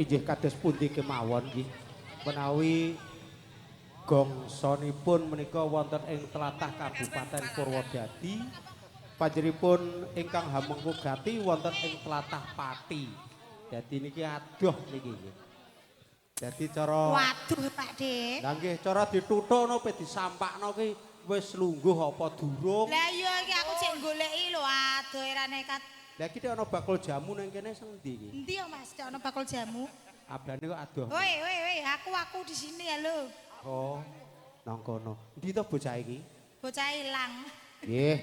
Inggih kados pundi kemawon nggih. Menawi gongsonipun menika wonten ing tlatah Kabupaten Purwodadi, panjenenganipun ingkang hamengku gati wonten ing tlatah Pati. Dadi niki adoh niki nggih. Dadi cara waduh Pak De. Lah nggih cara dituthukno pe disampakno ki wis lungguh apa durung. Lah iya iki aku cek goleki lho adoh ora nekat. Lah iki ana bakul jamu nang kene sing endi iki? Endi ya Mas, cek ana bakul jamu? Ablane kok adoh. Woi woi woi, aku di sini ya lho. Oh, nang kono. Endi to bocah iki? Bocah ilang. Nggih.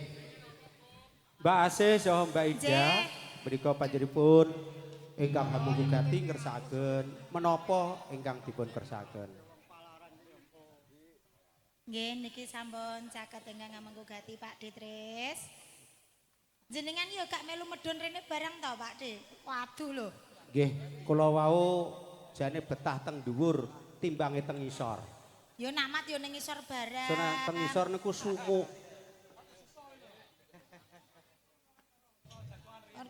Mbak Asih saha Mbak Ida, menika panjenenganipun ingkang hamengku gati ngersakaken menapa ingkang dipun kersakaken. Nggih, niki sampun caket ingkang hamengku gati Pak Detris. Jenengan ya gak melu medhun rene barang to Pak De? Waduh lho. Nggih, kula wau jane betah teng dhuwur timbange teng ngisor. Ya namat ya ning ngisor barang. Soalnya teng ngisor niku sumuk.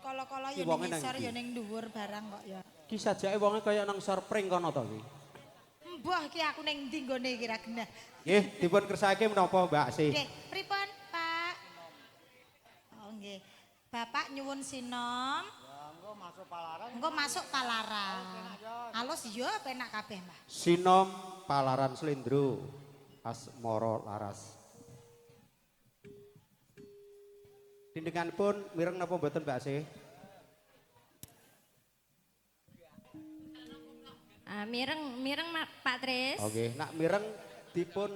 Kala-kala ya ning ngisor ya ning dhuwur barang kok ya. Ki sajake wonge kaya nang sor pring kono to ki. Mbah ki aku ning ndi nggone iki ra genah. Nggih, dipun kersake menapa Mbak Asih? Nggih, pripun Pak? Oh nggih. Bapak nyuwun sinom. Ya engko masuk palaran. Engko masuk palaran. Alus ya penak kabeh, Mbah. Sinom Palaran Slendro Asmara Laras. Dindenganipun mireng napa mboten Mbak Asih? Mireng, mireng Pak Tris. Oke, nak mireng dipun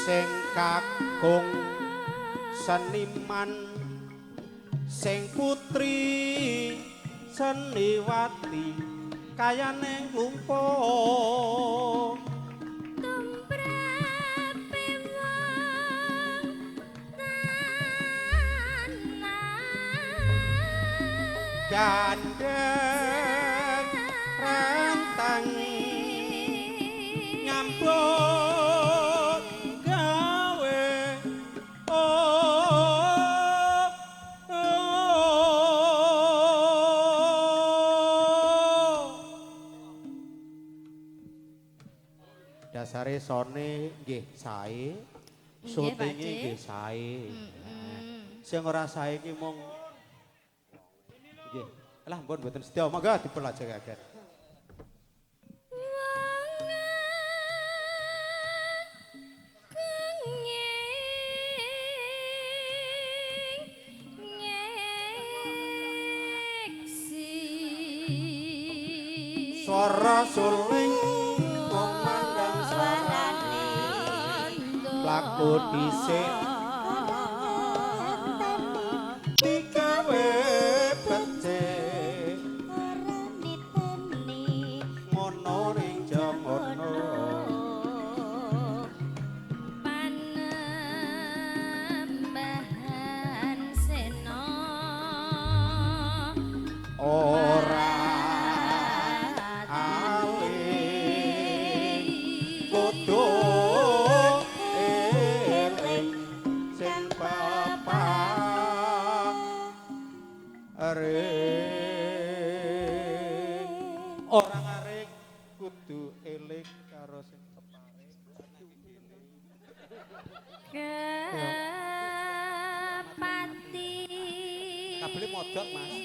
sing kakung seniman sing putri seniwati kayane nglumpuk tumrape wong tanah gandeng rentang nyambut gawe oh, oh. Dasare sone nggih sae, syutinge nggih sae. Sing ora sae iki mung nggih. Lah mpun mboten sedya, monggo dipun lajengaken. Swara suling kumandang swarane mlaku dhisik digawe becik ora niteni ngono ning jamono panembahan sena ora kudu eling sing peparing ora ngaring kudu eling karo sing peparing kepati kabele modot Mas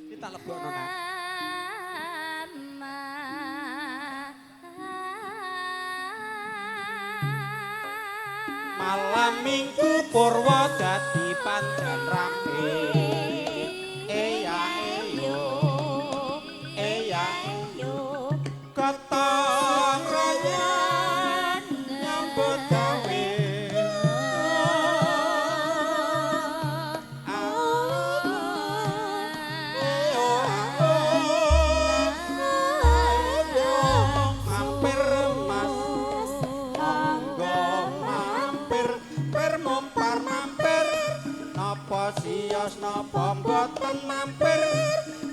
iki tak lebokno nak. Malam Minggu Purwodadi pancen rame. Eya eyo, eya yo gotong royong nyambut gawe.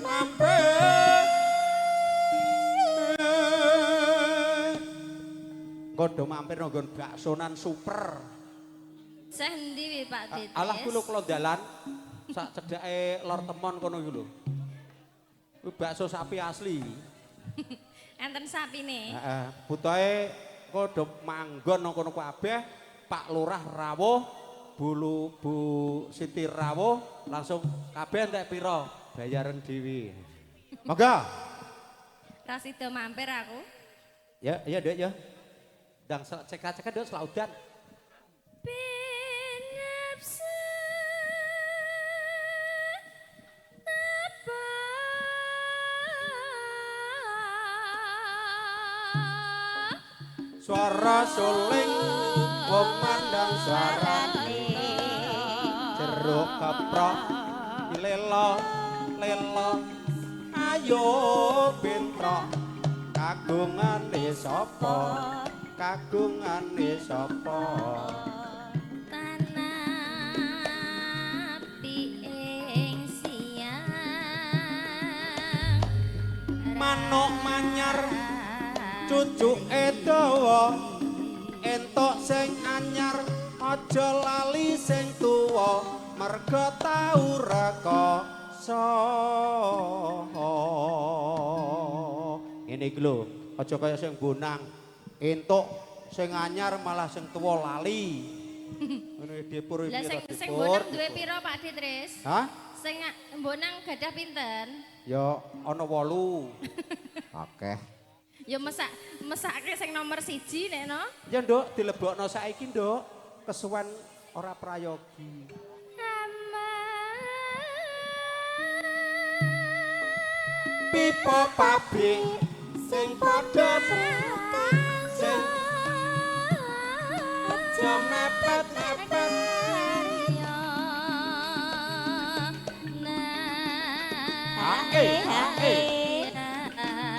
Mampir mampir. Kodo mampir nang nggon baksonan super. Seh endi wi Pak Ditris? Alah ku lho kula dalan sak cedhake Lor Temon kono iku lho. Kuwi bakso sapi asli. Enten sapine. Heeh, butohe kodo manggon nang kono kabeh, Pak Lurah rawuh, Bu Siti rawuh, langsung kabeh entek pira? Bayaran dhewe. Monggo. Ra sida mampir aku. Ya, iya Dek ya. Ndang cekak-cekak Dek selaudan. Suara suling kumandang sarane jeruk keprok lelo lelo ayo bentrok kagungane sapa kagungane sapa Tanah ing siang manuk manyar cucuke dawa entuk sing anyar aja lali sing tuwa merga tau rekoso. Ngene iki lho, aja kaya sing bonang entuk sing anyar malah sing tuwa lali. Ngene dipur Lah sing sing bonang duwe pira Pak Ditris? Hah? Sing bonang gadah pinten? Ya ana 8. Akeh. Ya mesake sing nomor 1 nek no. Ya Nduk, dilebokno saiki Nduk, kesuwen ora prayogi. Pipa pabrik sing padha sing aja mepet-mepet. Ae ae ae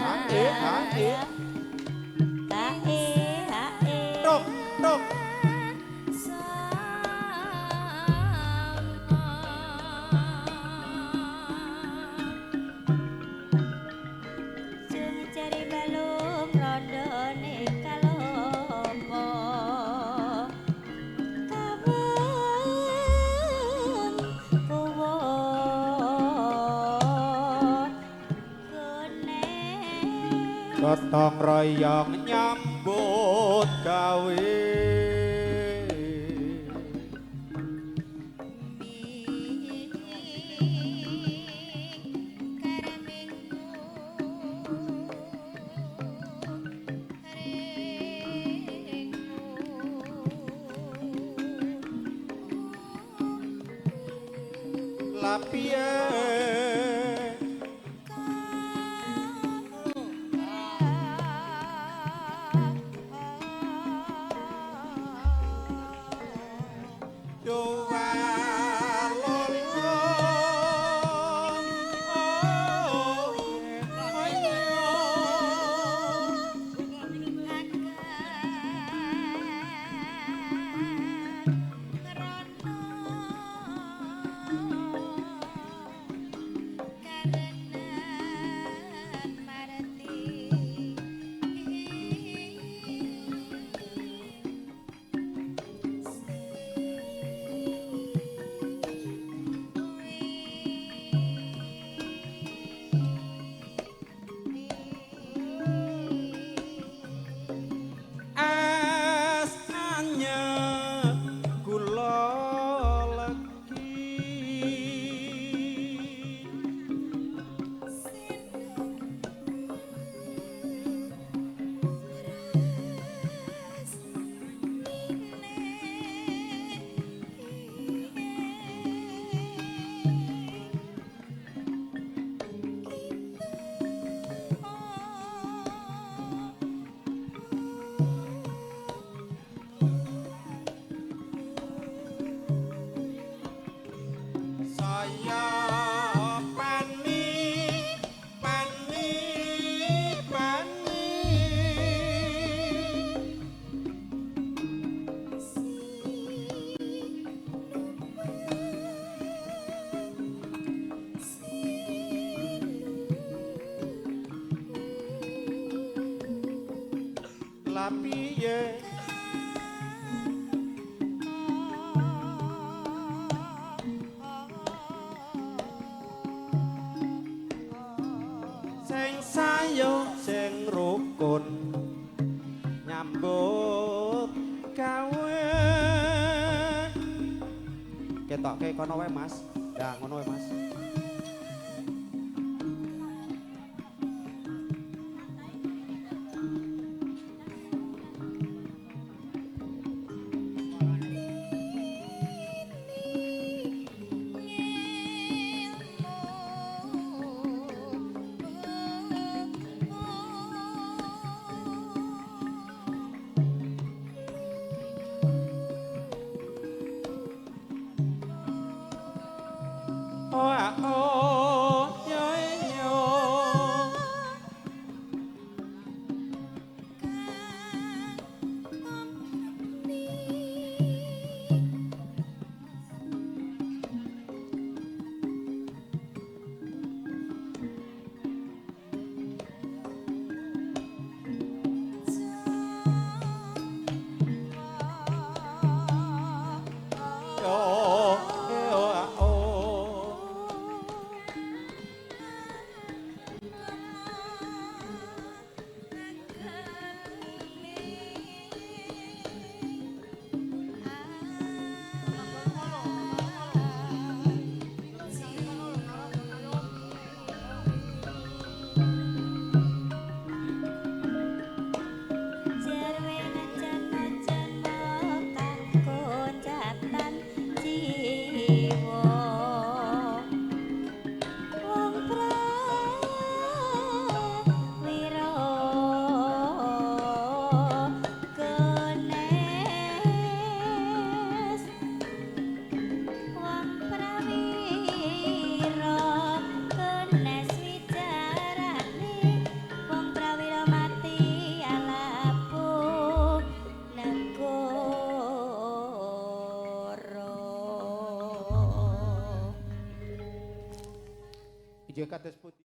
ae ae ae tok tok. Jung jari balung rondone kalopo kawon kuwo Gotong royong nyambut gawe Lapiye Kepiye? Sing sayo sing rukun nyambut gawe. Ketoke kono wae, Mas. Lah ngono wae, Mas.